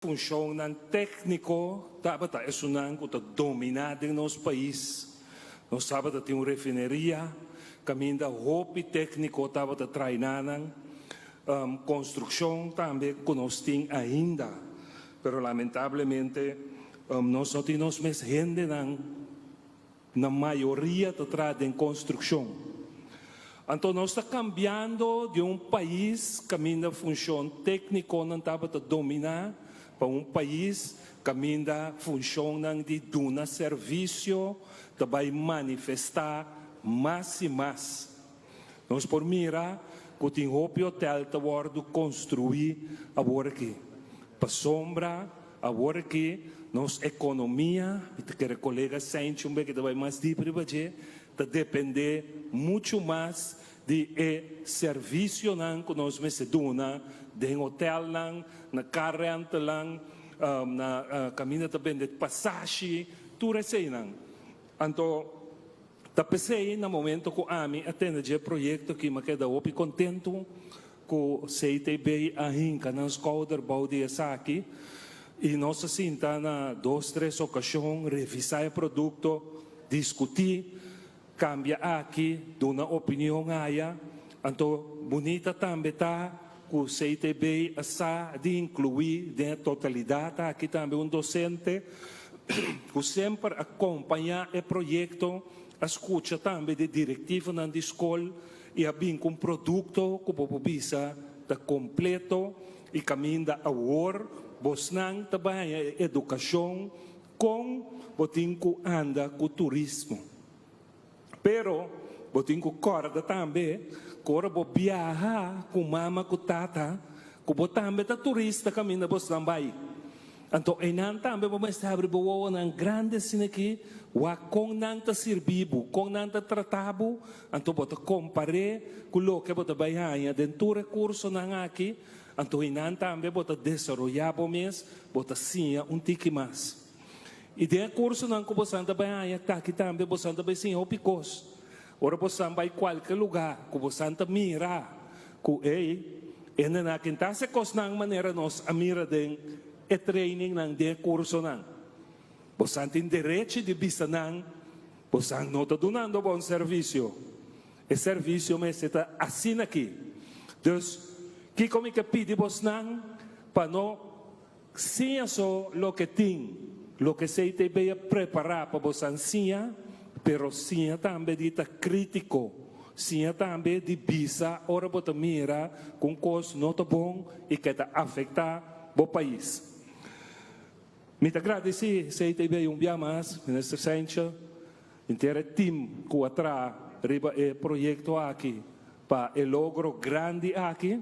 Funshonnan tékniko tabata esunnan ku ta dominá den nos pais. Nos tabata tin un refineria kaminda hopi tékniko tabata trainá nan. Konstrukshon tambe ku nos tin ainda, pero lamentablemente nos no tin nos mes hendenan. Na mayoria ta traha den konstrukshon. Anto nos ta kambiando di un pais kaminda funshon téknikonan tabata dominá pa un pais kaminda funshonnan di duna servisio ta bai manifestá mas i mas. Nos por mira ku tin hopi hotel ta wòrdu konstruí awor aki. Pasobra awor aki nos ekonomia, mi ta kere kolega Seinch un beke ta bai mas dip riba dje, ta dependé muchu mas di e servisionan ku nos mester duna den hotelnan, na car rentalnan, na kaminda ta bende pasashi, tur eseinan. Anto. Ta p'esei na momento ku ami a tende dje proyekto aki mi a keda hopi kontentu ku CTB a hinka nan skouder bou di esaki i nos a sinta na dos tres okashon revisá e produkto, diskutí, kambia aki, duna opinion aya. Anto bunita tambe ta ku CTB a sa di inkluí den e totalidat aki tambe un dosente ku semper a kompañá e proyekto, a skucha tambe di direktivonan di skol i a bin ku un produkto ku bo por bisa ta kompleto i kaminda awor bosnan ta bai haña e edukashon kon bo tin ku anda ku turismo. Pero bo tin ku kòrda tambe ku ora bo biaha ku mama ku tata, ku bo tambe ta turista kaminda bosnan bai. Anto einan tambe bo mester habri bo wowonan grandi asina aki, wak kon nan ta sirbi bo, kon nan ta trata bo, anto bo ta kompar'é ku loke bo ta bai haña den tur e kursonan aki, anto einan tambe bo ta desaroyá bo mes, bo ta siña un tiki mas. I den e kursonan ku bosan ta bai haña taki tambe bosan ta bai siña hopi kos. Ora bosan bai kualke lugá ku bosan ta mira ku ei hendenan a kinta hasi kosnan manera nos a mira den e trainingnan, den e kursonan. Bosan tin derechi di bisa nan, Bosan no ta dunando bon servisio. E servisio mester ta asina aki. Dus, kiko mi ke pidi bosnan pa no Siña so loke tin, loke CTB a prepará pa bosan siña, pero siña tambe di ta krítiko, siña tambe di bisa ora bo ta mira ku un kos no ta bon i ke ta afektá bo pais. Mi ta gradisí CTB un bia mas, Minister Seinche, henter e tim ku a traha riba e proyekto aki pa e logro grandi aki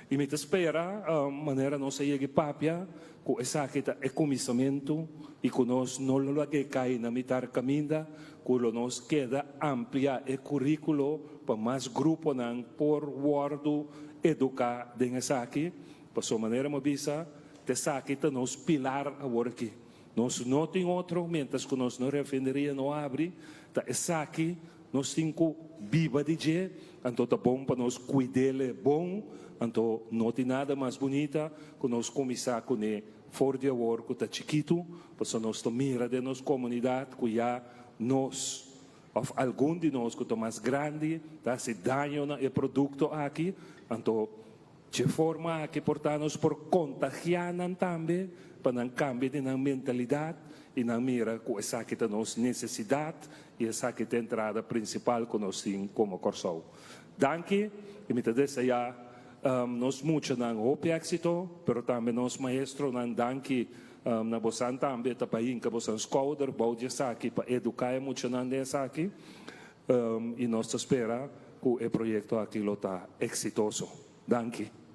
y mi ta spera manera nos a yega papia cu esaki ta e cuminsamentu y cu nos no lo lag'e cay na mitar caminda cu lo nos keda amplia e curiculo pa mas gruponan por wordo educa den esaki pasobra manera mi a bisa ta esaki ta nos pilar awor aki. Nos no tin otro mientras cu nos no refineria no abri, ta esaki nos tin cu biba di dje, anto ta bon pa nos cuidele bon, anto no tin nada mas bunita cu nos cuminsa cune for di awor cu ta chikitu, pasobra nos ta mira den nos comunidad cu ya nos of algun di nos cu ta mas grandi ta haci daño na e producto aki, anto Dje forma aki por ta nos por kontagiá nan tambe pa nan kambia di nan mentalidat i nan mira ku esaki ta nos nesesidat i esaki ta e entrada prinsipal ku nos tin komo Kòrsou. Danki i mi ta deseá nos muchanan hopi éksito pero tambe nos maestronan danki na bosan tambe ta pa hinka bosan skouder bou di esaki pa eduká e muchanan den esaki. I nos ta spera ku e proyekto aki lo ta eksitoso. Danki.